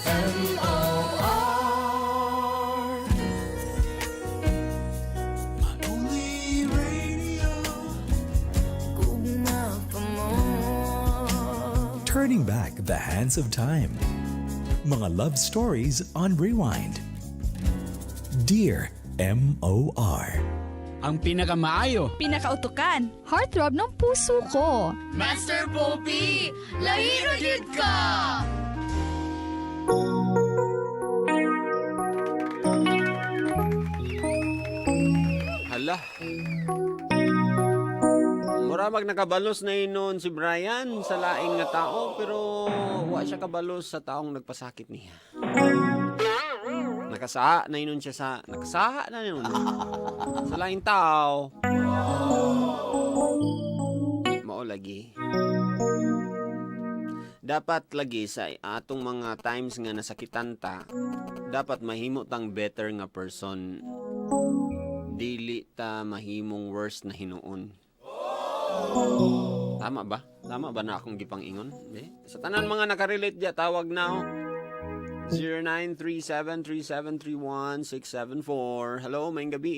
MOR. My only radio. Gugma pa mo. Turning back the hands of time. Mga love stories on rewind. Dear MOR. Ang pinakamaayo. Pinakautukan. Heartthrob ng puso ko. Master Poppy, lahi ra gyud ka! Hala. Mura mag nakabalos na yun si Brian sa laing nga tao, pero wa siya kabalos sa taong nagpasakit niya. Nakasaa na yun siya sa nakasaa na yun sa laing tao. Mao lagi. Dapat lagi sa atong mga times nga nasakitan ta, dapat mahimo tang better nga person, dili ta mahimong worse na hinuon. Tama ba? Tama ba na akong gipang-ingon? Eh? Sa tanan mga nakarelate diya, tawag na oh. 0937-3731-674. Hello, maayong gabi.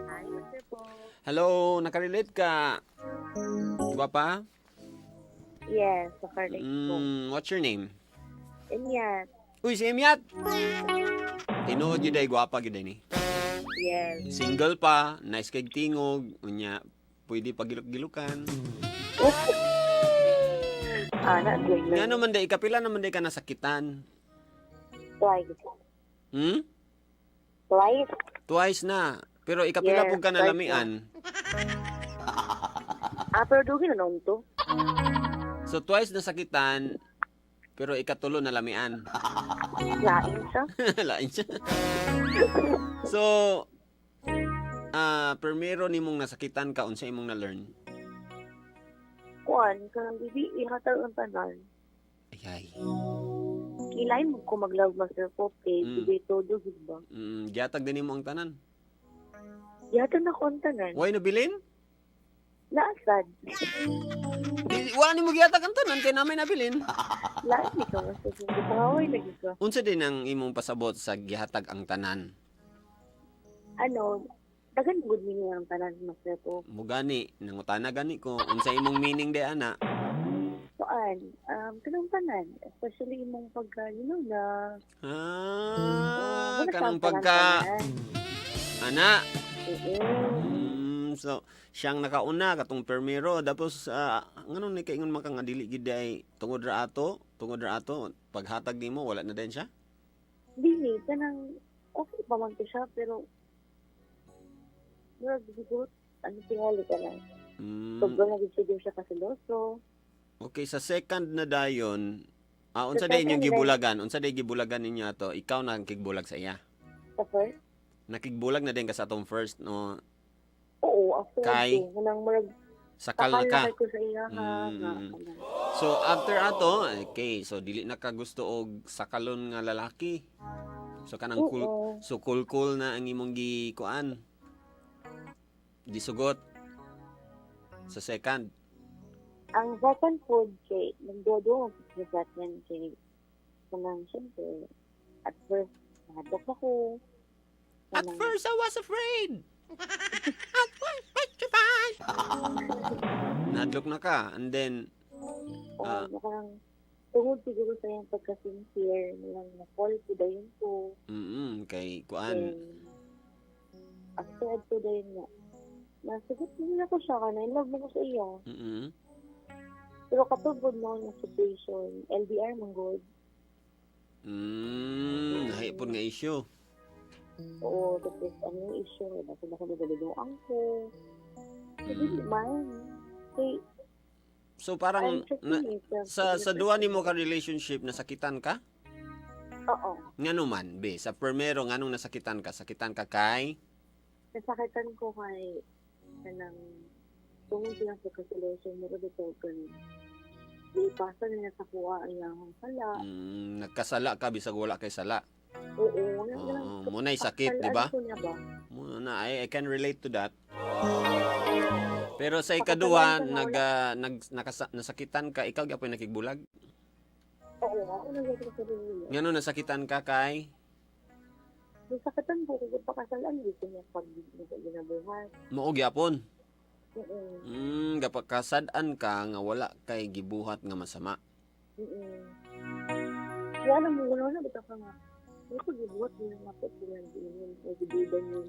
Hi, Mr. Po. Hello, nakarelate ka? Gwapa? Yes, nakarelate po. What's your name? Inyat. Uy, si Emyat! Tinuod gyud ay gwapa gyud ni. Yes. Single pa, nice kay tingog, unya pwede pagilok-gilukan. Ah, na, good Nga naman day, kapila naman day ka nasakitan? Twice. Twice? Twice na. Pero ikapila Yes, pud ka twice. nalamian? Ah, pero dugi na noon to. So twice nasakitan, pero ikatulo nalamian. Lain siya. Lain siya. So, primero nimong nasakitan ka, unsa imong na-learn? Kuan, kanang bibi, ihatag ang tanan. Ay, ay. Kilay mo ko mag-love, Master Pop, kay bibi todo, gid ba? Gihatag din nimo ang tanan. Ihatag na ko ang tanan. Way nabilin? Laasad. Di, wala nimo gihatag ang tanan kay namay nabilin. Lain ni ka, Master Pop. Pangaway lagi ka. Unsa din ang imong pasabot sa gihatag ang tanan? Ano, dagan good meaning ang tanan, Master Pop. Mugani, nangutana gani ko unsa imong meaning di ana? Kuan, kanang tanan. Especially imong pagka, na, Ah, wala kanang siyang pagka tanan-tanan. ana. Oo. So siyang nakauna katong permero, tapos nganong ni kaingon man ka nga dili gid ay tungod ra ato paghatag nimo wala na din siya? Dili, kanang okay pa man to siya, pero murag siguro, ano tingali ka lang. Sobrang na gid siya kasiloso. Okay, sa second na dayon, unsa Sa day inyong second na- gibulagan? Unsa day gibulagan ninyo ato? Ikaw na ang kigbulag sa iya? Sa first, Nakigbulag na din ka sa atong first, no? Oo, after Kay? to, kanang murag Sakal na sakal ka. na kay ko sa iya ha. Nga, kanang, So after ato, okay, so dili na ka gusto og sakalon nga lalaki. So kanang cool, so cool cool na ang imong gikuan. Gisugot sa second. Ang second food kay, nagduwa-duwa sa second kay, kanang syempre, at first, nahadlok ako. At Kanang, first I was afraid. At first petrified. Nahadlok na ka and then Oo, kanang, tungod siguro sa iyang pagka-sincere, nilang na-fall ko dayon ko. Kay kuan. Then, after adto dayon nga, nasugot na ko siya ka na, in love mo ko sa iya. Pero katugod mo nga situation, LDR man good. Nahi pod nga issue. Oo, tapos ano yung issue, wala ko na ko nagaliluan ko. So, dili man. Kay, So parang I'm trusting na, myself sa to be sa the duwa person. nimo ka relationship nasakitan ka? Oo. Ngano man, be, sa primero nganong nasakitan ka? Sakitan ka kay Nasakitan ko kay, kanang, tungod lang sa kasilosyo mo ko dito, ganun. Ipasa nila sa kuha ang iyang sala. Nagkasala ka bisag wala kay sala. Oo, wala Oo, lang. muna'y sakit, di ba? Ano ko niya ba? Muna, I can relate to that. Pero sa ikaduha, Pakasalanan ko na nag, ah, nag nakasa, nasakitan ka, ikaw gyapon nakigbulag? Oo, ako na sa sarili. Ngano nasakitan ka kay? Nasakitan ko, kung pakasalan, hindi ko niya pag ginabuhat. Mao gyapon. Oo. Gapakasad-an ka nga wala kay gibuhat nga masama. Kaya alam mo, wala na bitaw ka nga. Hindi ko gibuhat, hindi na mapit, hindi na giingon, o gibudan yun.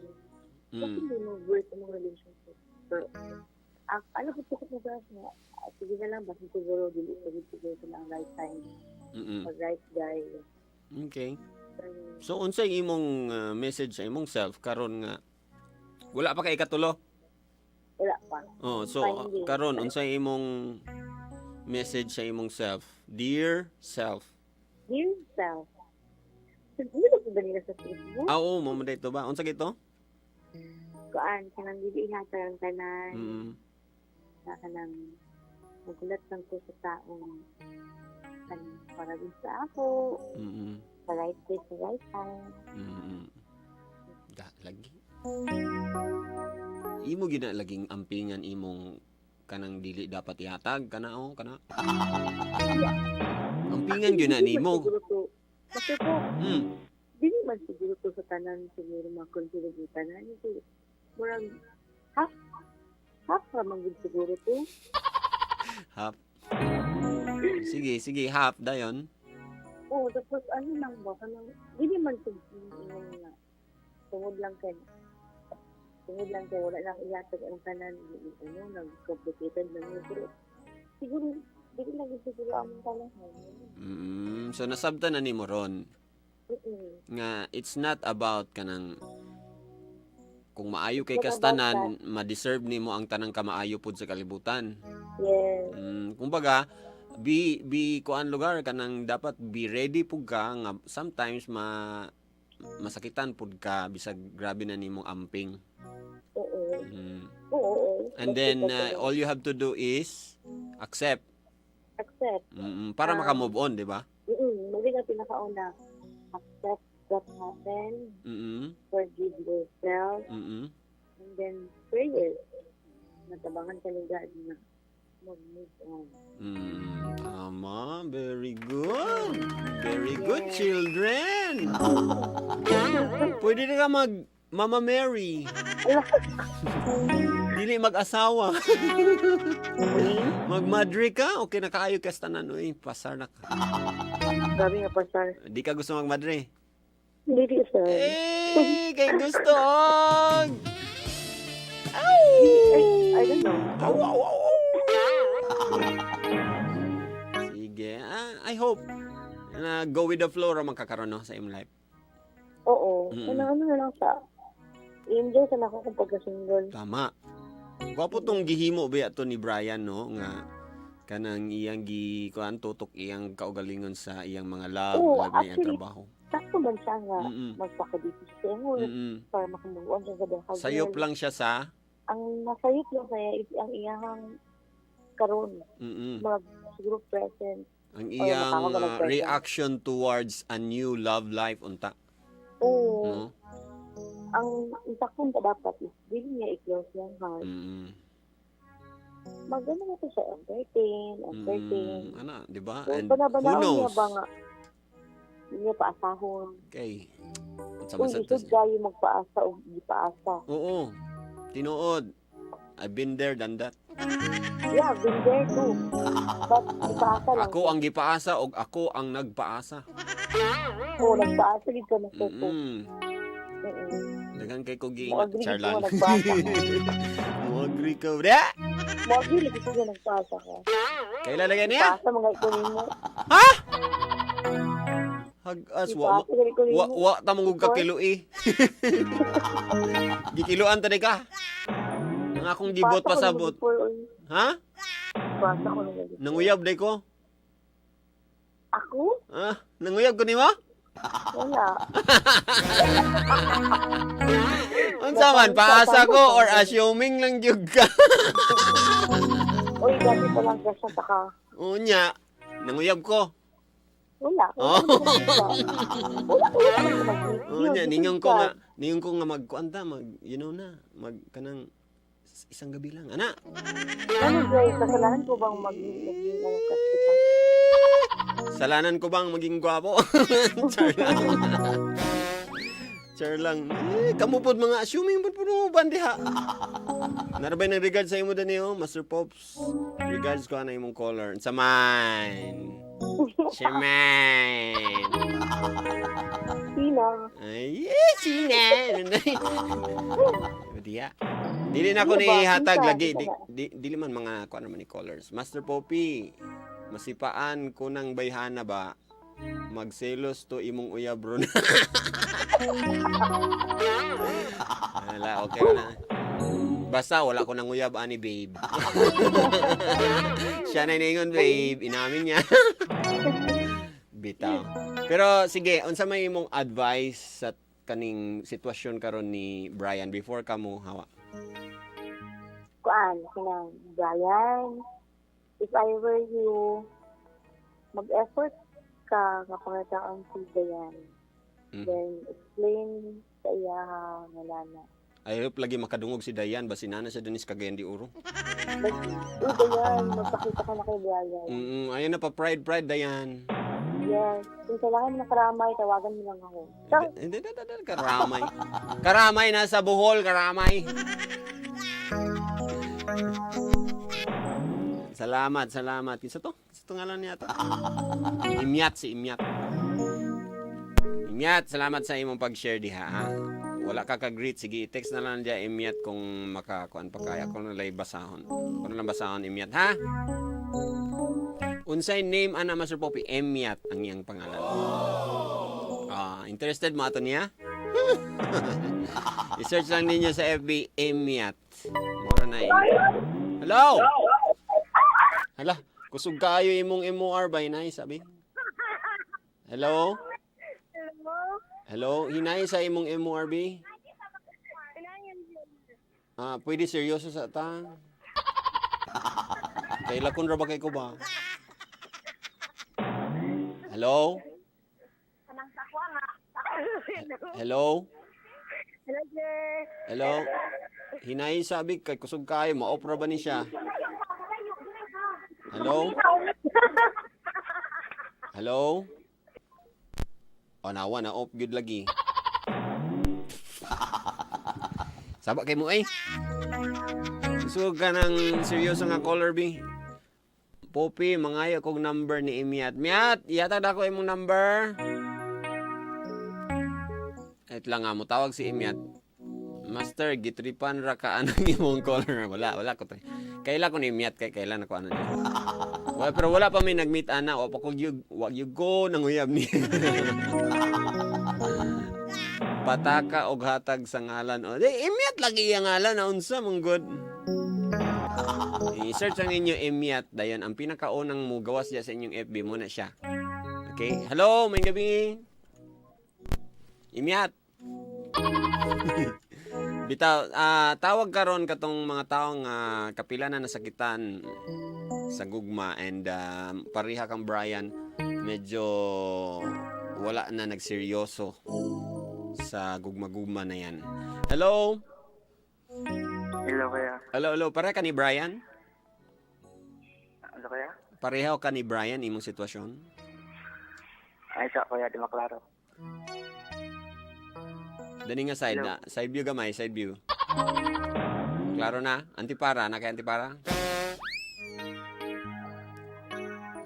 Kasi hindi mo worth ang relationship. Pero, ang, ano ko tukot mo guys nga, ah, sige na lang, basta siguro, dili ko siguro sila ang right time, or right guy. Okay. Pero, So unsay imong message sa imong self karon nga wala pa kay ikatulo? wala pa. Oh, so Finding. karon unsay imong message sa imong self? Dear self. Dear self, so, hindi ko ba nila sa Facebook? Ah, oo, mo man dito ba? Unsa gito? Kuan, kanang dili ihatag ang tanan, na kanang magulat lang ko sa taong kanang para din sa ako, sa right place, sa right time. Da, lagi. Imo gina laging ampingan imong kanang dili dapat ihatag kana o kana. Ampingan gyud na Dili man nimo. siguro to. Kasi po, dili man siguro to sa tanan, siguro makonsider yung tanan. Siguro, murag, half, half ra man gud siguro to. Half. Sige, sige, half dayon. Oo, tapos ano lang ba, kanang, dili man siguro ingon nga, tungod lang kay wala lang ihatag ang tanan, ano, nag-complicated lang yun. Pero, siguro, dili lang gud siguro among panahon. So nasabtan na nimo ron nga it's not about kanang kung maayo kay It's not about kastanan, ma-deserve nimo ang tanang kamaayo pud sa kalibutan. Yes. Kumbaga, be kuan lugar kanang dapat be ready pud ka nga sometimes masakitan pud ka bisag grabe na nimong amping. Oo. Oo, oo. And then all you have to do is accept. Accept. Para Ah. maka-move on, di ba? Mali nga pinakauna. Accept what happened. Forgive yourself. And then prayer. Natabangan ka ni God na mag-move on. Tama. Very good. Very good, children. Pwede na ka mag Mama Mary. Dili mag-asawa. Magmadre ka? Okay na kaayo ka sa tanan. Uy, pasar na ka. Grabe nga pasar. Di ka gusto magmadre? Hindi di, sir. Eh, kay gusto. Og! I don't know. Aw, aw, aw, aw. Sige. Ah, I hope na go with the flow ra man kakaron no, sa imong life. Oo. Ano, ano na lang siya. I-enjoy sa ako kung pagka-single. Tama. Gwapo tong gihimo ba to ni Brian no nga kanang iyang gi kuan tutok iyang kaugalingon sa iyang mga love, Oo, labi na iyang actually, trabaho. Sakto man siya nga magpakadito sa iyang para makamove on siya sa dahag. Sayop lang siya sa Ang nasayop lang siya is ang iyang karon. Mga siguro present. Ang Or iyang matawag na present. reaction towards a new love life unta. Oo. No? Ang sakto pa dapat is dili niya i-close yung heart. Magano na to siya, entertain, entertain. Ana, di ba? So, And who panabanaon niya knows? ba nga, hindi niya paasahon. Okay. Unsa Uy, man sa isod kayo magpaasa o gipaasa. Oo. Tinuod. I've been there, done that. Yeah, been there too. But ipaasa lang. Ako ang gipaasa og ako ang nagpaasa. Oo, nagpaasa gid ka na po. Daghan kay ko gi Mo-agree char ko lang. nga nagpaasa ka. Mo-agree ka. Bre! Mo-agree lagi ko nga nagpaasa ka. Kailan lagay niya? Ipaasa mga ikunin mo. Ha? Hagas wa Ipaasa mga ikunin wa mo. wa ta mong kakilo eh. Gikiloan ta ka. Ang akong gibot Ipaasa ko pasabot. nung before, oy. Ha? Ipaasa ko nung before. Nanguyab day ko. Ako? Ah, nanguyab ko nimo? Wala. Unsa man paasa ko or assuming lang gyud ka. Uy, dati pa lang crush na ka. Unya, nanguyab ko. Wala. Oh. Wala. Wala. Wala. Unya, ningon ko nga magkuan ta, mag you know na, mag kanang isang gabi lang. Ana. Ano, Joy? Kasalanan ko bang mag-naging ano, crush kita? Salanan ko bang maging gwapo? Char lang. Char lang. Eh, kamo pod mga assuming pod pod mo bandi ha. Narabay ng regards sa imo dani oh, Master Pops. Regards ko ana imong caller. Unsa man? Siman. Sino? Ay, eh, sina. Diya. Dili na ako Ano ba? nihatag Kinsa? lagi. Di, Kinsa? dili man mga kuan naman ni callers. Master Poppy, masipaan ko ng bayhana ba? Magselos to imong uyab bro. Wala, okay na. Basta wala ko nang uyab ani babe. Siya na ingon babe, inamin niya. Bitaw. Pero sige, unsa may imong advice sa kaning sitwasyon karon ni Brian before ka mo hawa? Kuan, kanang Brian, if I were you, mag-effort ka nga pangitaan si Dayan. Then, explain sa iya nga nana. I hope lagi makadungog si Dayan basin nana siya dinis Cagayan de Oro. But, uy, Dayan, magpakita ka na kay Brian. Ayun na pa pride pride Dayan. Yes. Kung kailangan mo ng karamay, tawagan mo lang ako. Hindi, hindi, hindi, hindi, karamay. Karamay nasa Bohol, karamay. Salamat, salamat. Kinsa to? Kinsa to ngalan niya to? Imyat si Imyat. Imyat, salamat sa imong pag-share diha. Ha? Wala ka ka-greet, sige, i-text na lang diya Imyat kung makakuan pa kaya. Ako na lang basahon. Ako na lang basahon Imyat, ha? Unsay name ana Master Poppy? Emyat ang iyang pangalan. Ah, interested mo ato niya? I-search lang ninyo sa FB Emyat. Mura na Emyat. Hello? Hala, kusog kaayo imong MOR ba hinay sabi? Hello? Hello? Hinay sa imong MORB? Ah, pwede seryoso sa ta. Kay lakon ra ba kay ko ba? Hello? Hello? Hello, sir. Hello? Hinay sabi kay kusog kayo, ma-opera ba ni siya? Hello? Hello? O nawa na off gyud lagi. Saba kay mo eh. Kusog ka ng seryoso nga caller B. Poppy, mangayo kog number ni Imiat. Miat, ihatag na ko imong number. Et lang nga mo tawag si Imiat. Master, gitripan ra ka anang imong caller. Wala, wala ko to. Kaila ko ni Imiat kay kailan ako ano niya. Wala, pero wala pa may nag-meet ana. Wa pa ko gyud, wa gyud ko nanguyab ni. Pataka og hatag sa ngalan. O, di, Imiat lagi iya ngalan na unsa man good. I-search ang inyo Imiat dayon ang pinakaunang mo gawas diya sa inyong FB mo na siya. Okay? Hello, may gabi. Imiat. Bitaw, tawag karon katong mga taong kapila na nasakitan sa gugma and pareha kang Brian, medyo wala na nagseryoso sa gugma-gugma na yan. Hello? Hello kaya. Hello, hello. Pareha ka ni Brian? Ano kaya? Pareha ka ni Brian imong sitwasyon? Ay sa kuya, di maklaro. Dani nga side Hello. na. Side view gamay, side view. Klaro na? Antipara, na kay antipara?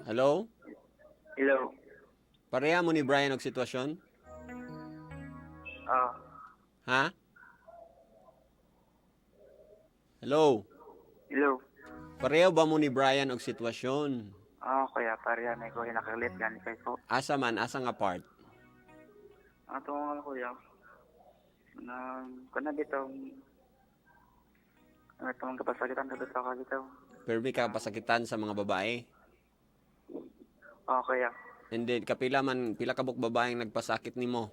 Hello? Hello. Pareha mo ni Brian og sitwasyon? Ah, Ha? Hello? hello. Pareho ba mo ni Brian og sitwasyon? Ah, kuya, pareha na ko nakalit gani kay ko. Asa man, asa nga part? Ato nga kuya. Na kuna dito. Ano itong kapasakitan sa dito ka dito. Permi ka pasakitan sa mga babae. Ah, kuya. And then, kapila man, pila kabuk babaeng nagpasakit nimo.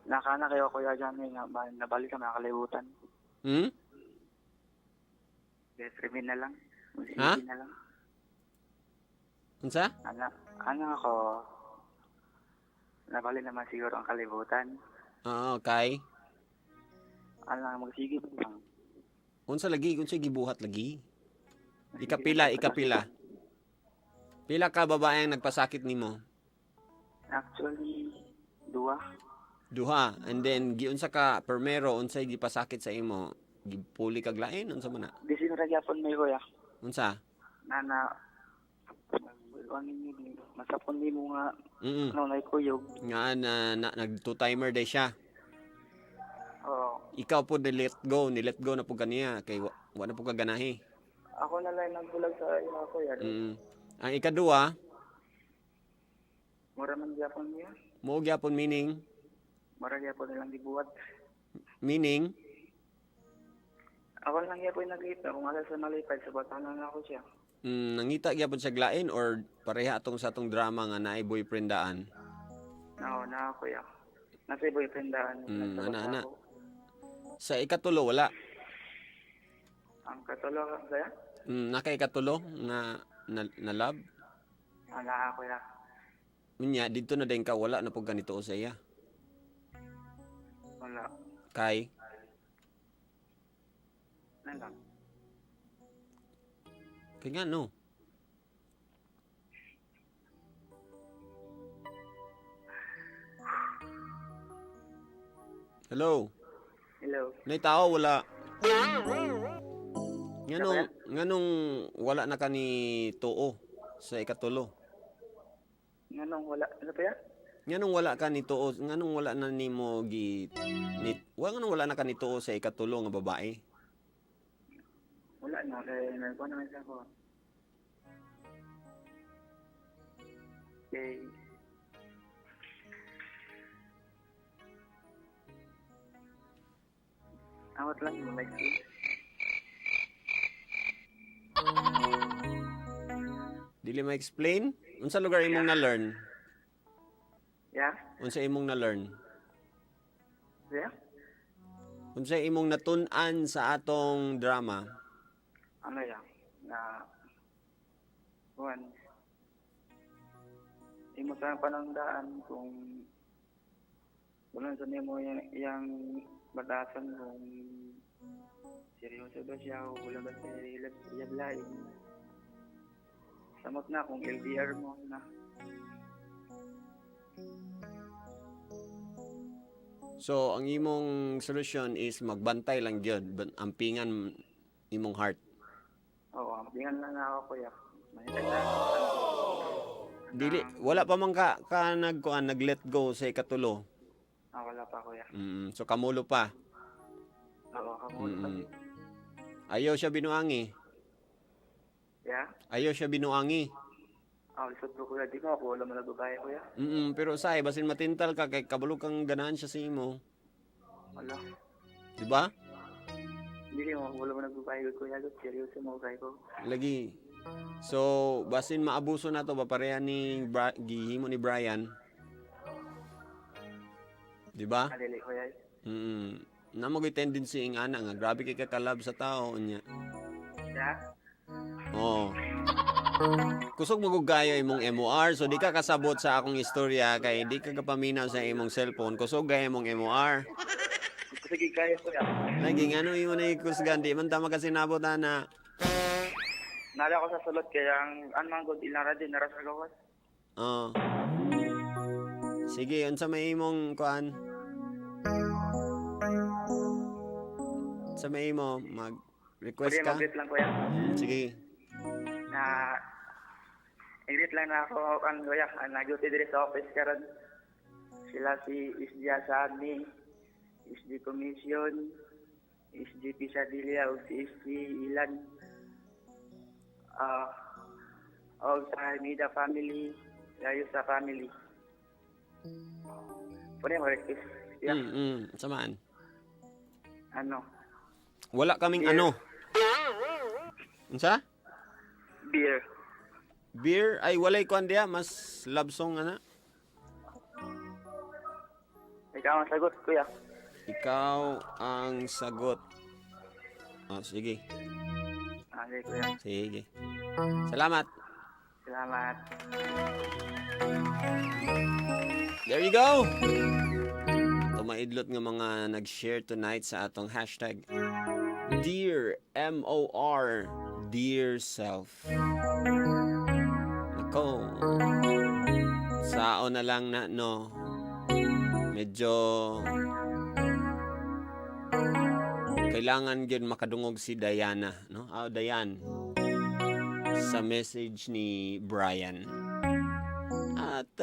Nakana kayo kuya dyan eh, nga nabalik ka mga kalibutan. Yes, remain na lang. Ha? Sige na lang. Unsa? Ana, ano ako? Nabalik naman siguro ang kalibutan. Oo, kay. Ano, magsige lang. Unsa lagi, unsa gibuhat lagi? Ikapila, ikapila. Pila ka babae ang nagpasakit nimo? Actually, duha. Duha. And then giunsa ka permero, unsay gipasakit sa imo? Gipuli kag lain, unsa man na? Bisin ra gyapon may kuya. Unsa? Nana, ang inyo di, masapon di mo nga, ano, naikuyog. Nga na, na nag two timer day siya. Oo. Ikaw po ni let go, ni let go na po kaniya kay wa na po ka ganahi. Ako na lang nagbulag sa iya kuya. Ang ikaduha, Mura man gyapon niya. Mao gyapon meaning, Mura gyapon nilang gibuhat. Meaning, Ako lang gyapon nagita kung asa sa malipay sa batanan na ako siya. Nangita gyapon siya lain or pareha atong sa atong drama nga naay boyfriend daan. Nao na ako ya. Nasa boyfriend daan. Nasa Ana, ana. ako. Sa ikatulo wala. Ang katulo kaya? Naka ikatulo nga na love. Ana ako ya. Unya didto na din ka, wala na pud ganito sa iya. Wala. Kay Na lang. Kay nga no. Hello. Hello. Nay tao wala. Nganong wala na ka ni tuo sa ikatulo? Nganong wala? Ano pa ya? Nganong wala ka ni tuo? Nganong wala na nimo gi ni wa nganong wala na ka ni tuo sa ikatulo nga babae? Wala na kay nagkuha naman siya ko. Kay Awat lang mo like Dili ma-explain? Unsa lugar imong na-learn? Yeah? Unsa imong na-learn? Yeah? Unsa imong natun-an sa atong drama? Ano ya? Na kuan. Imo sa panangdaan kung wala sa nimo yang batasan kung seryoso ba siya o wala ba siya iyablain. Samot na kung LDR mo na. So, ang imong solution is magbantay lang gyud, ampingan imong heart. Oo, ampingan lang ako kuya. Mahitag na ako. Dili, wala pa man ka nagkuan, nag-let go sa ikatulo. Ah, wala pa kuya. So kamulo pa. Oo, kamulo pa. Ayaw siya binuangi. Yeah? Ayaw siya binuangi. Ah, lisod ko kuya. Di ko ako wala man babae kuya. Pero say basin matintal ka kay kabalo kang ganahan siya sa imo. Wala. Di ba? Hindi mo wala man nagbabae kuya. Seryoso mo kay ko. Lagi. So, basin maabuso na to ba pareha ni gihimo ni Brian. Di ba? Adili kuya. Namo gyud tendency ing ana nga grabe kay kakalab sa tao unya. Yeah? Oo. Kusog mo gayo imong MOR, so di ka kasabot sa akong istorya kay di ka kapaminaw sa imong cellphone. Kusog gayo imong MOR. Sige kayo kuya. Lagi ngano imo na ikusgan, di man ta makasinabot ana. Nala ko sa sulod kaya ang anong good ilang radyo nara sa gawas. Oo. Sige, unsa may imong kuan? Sa may imo mag-request Pwede ka? mag-greet lang kuya. Sige. Na i-greet lang na ako ang kuya, ang nag-duty diri sa office karon. Sila si SG Asani, SG Commission, SG Pisadilla ug si SG Ilan. Og sa Mida family, layo sa family. Pwede mag-request. Yeah. Samaan? Ano? Wala kaming Beer. ano. Unsa? Beer. Beer ay walay kuan diya, mas love song ana. Ikaw ang sagot, kuya. Ikaw ang sagot. Oh, sige. Sige, kuya. Sige. Salamat. Salamat. There you go. Tumaidlot nga mga nag-share tonight sa atong hashtag Dear MOR, Dear Self. Nako. Sao na lang na, no. Medyo kailangan gyud makadungog si Diana, no? Ah, Diane, sa message ni Brian. At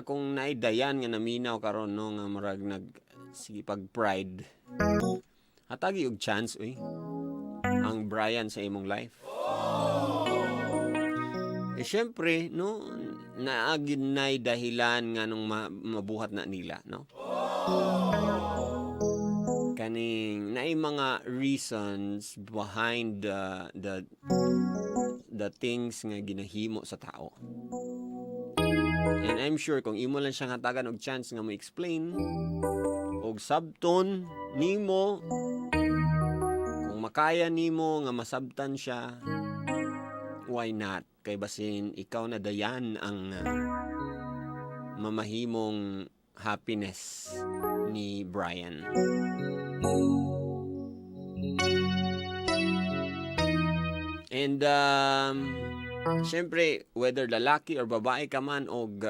kung naay Diane nga naminaw karon, no, nga murag nag sige pag pride. Hatagi og chance uy ang Brian sa imong life. Eh syempre, no, naa gyud nay dahilan nga nung mabuhat na nila, no? Kaning naay mga reasons behind the things nga ginahimo sa tao. And I'm sure kung imo lang siyang hatagan og chance nga mo-explain og sabton nimo, kung makaya nimo nga masabtan siya, why not? Kay basin ikaw na dayan ang mamahimong happiness ni Brian. And syempre, whether lalaki or babae ka man og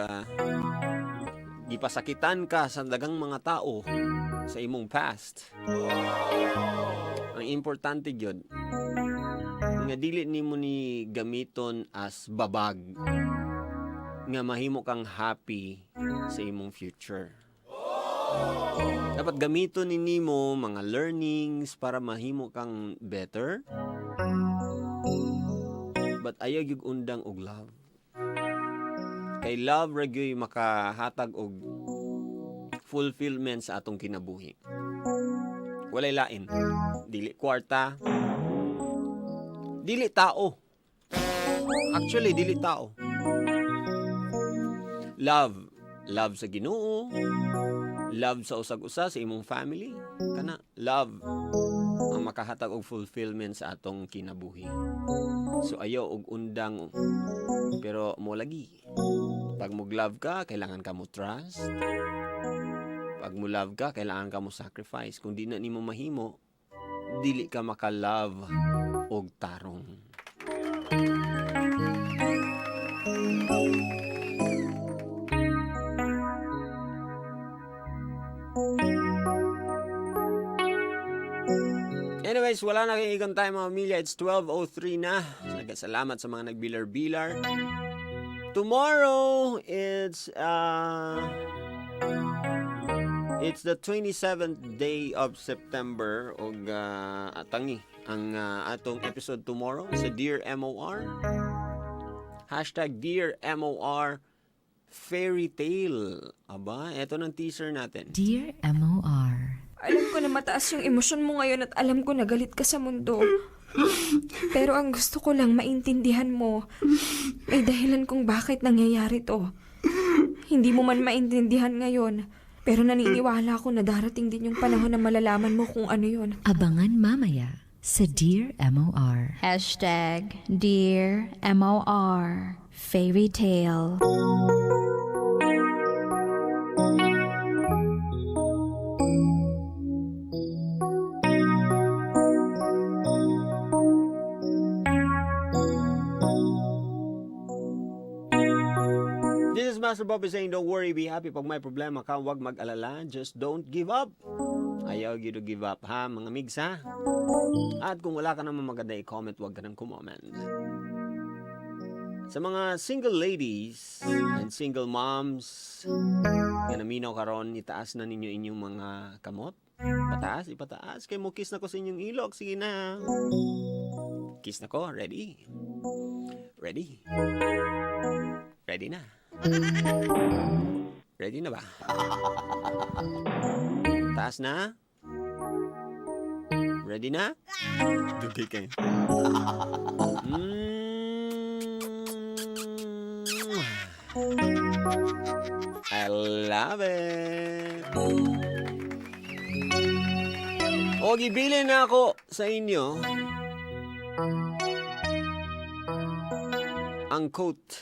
gipasakitan ka sa daghang mga tao sa imong past, ang importante gyud nga dili nimo ni gamiton as babag nga mahimo kang happy sa imong future. Dapat gamiton ni nimo mga learnings para mahimo kang better. But ayaw gyud undang og love. Kay love ra gyud makahatag og fulfillment sa atong kinabuhi. Walay lain. Dili kwarta. Dili tao. Actually, dili tao. Love. Love sa Ginoo. Love sa usag-usa sa imong family. Kana love ang makahatag og fulfillment sa atong kinabuhi. So ayaw og undang, pero mo lagi. Pag mo love ka, kailangan ka mo trust. Pag mo love ka, kailangan ka mo sacrifice. Kung di na nimo mahimo, dili ka maka-love og tarong. Anyways, wala na kayong igang time, mga pamilya. It's 12:03 na. Salamat sa mga nagbilar-bilar. Tomorrow, it's the 27th day of September og tangi ang atong episode tomorrow sa Dear MOR. #DearMOR Fairy Tale. Aba, eto ng teaser natin. Dear MOR. Alam ko na mataas yung emosyon mo ngayon at alam ko na galit ka sa mundo. Pero ang gusto ko lang maintindihan mo, may dahilan kung bakit nangyayari to. Hindi mo man maintindihan ngayon, pero naniniwala ako na darating din yung panahon na malalaman mo kung ano yun. Abangan mamaya sa Dear MOR. #DearMOR Fairy Tale. This is Master Bobby saying, don't worry, be happy. Pag may problema ka, huwag mag-alala. Just don't give up. Ayaw gyud to give up, ha, mga migs, ha? At kung wala ka naman maganda i-comment, huwag ka nang kumoment. Sa mga single ladies and single moms nga naminaw karon, itaas na ninyo inyong mga kamot. Pataas, ipataas. Kay mo kiss na ko sa inyong ilok. Sige na. Kiss na ko. Ready? Ready? Ready na? Ready na ba? Taas na? Ready na? Dugay kayo. I love it. O, gibilin na ako sa inyo ang coat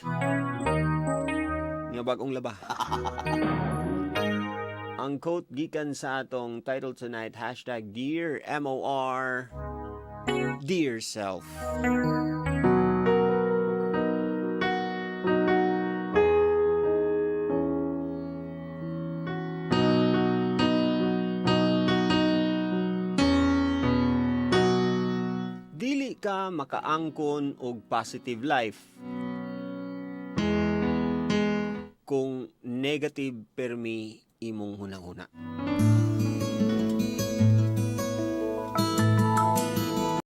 nga bagong laba. Ang quote gikan sa atong title tonight, #DearMOR, Dear Self. Dili ka makaangkon og positive life kung negative permi imong hunahuna.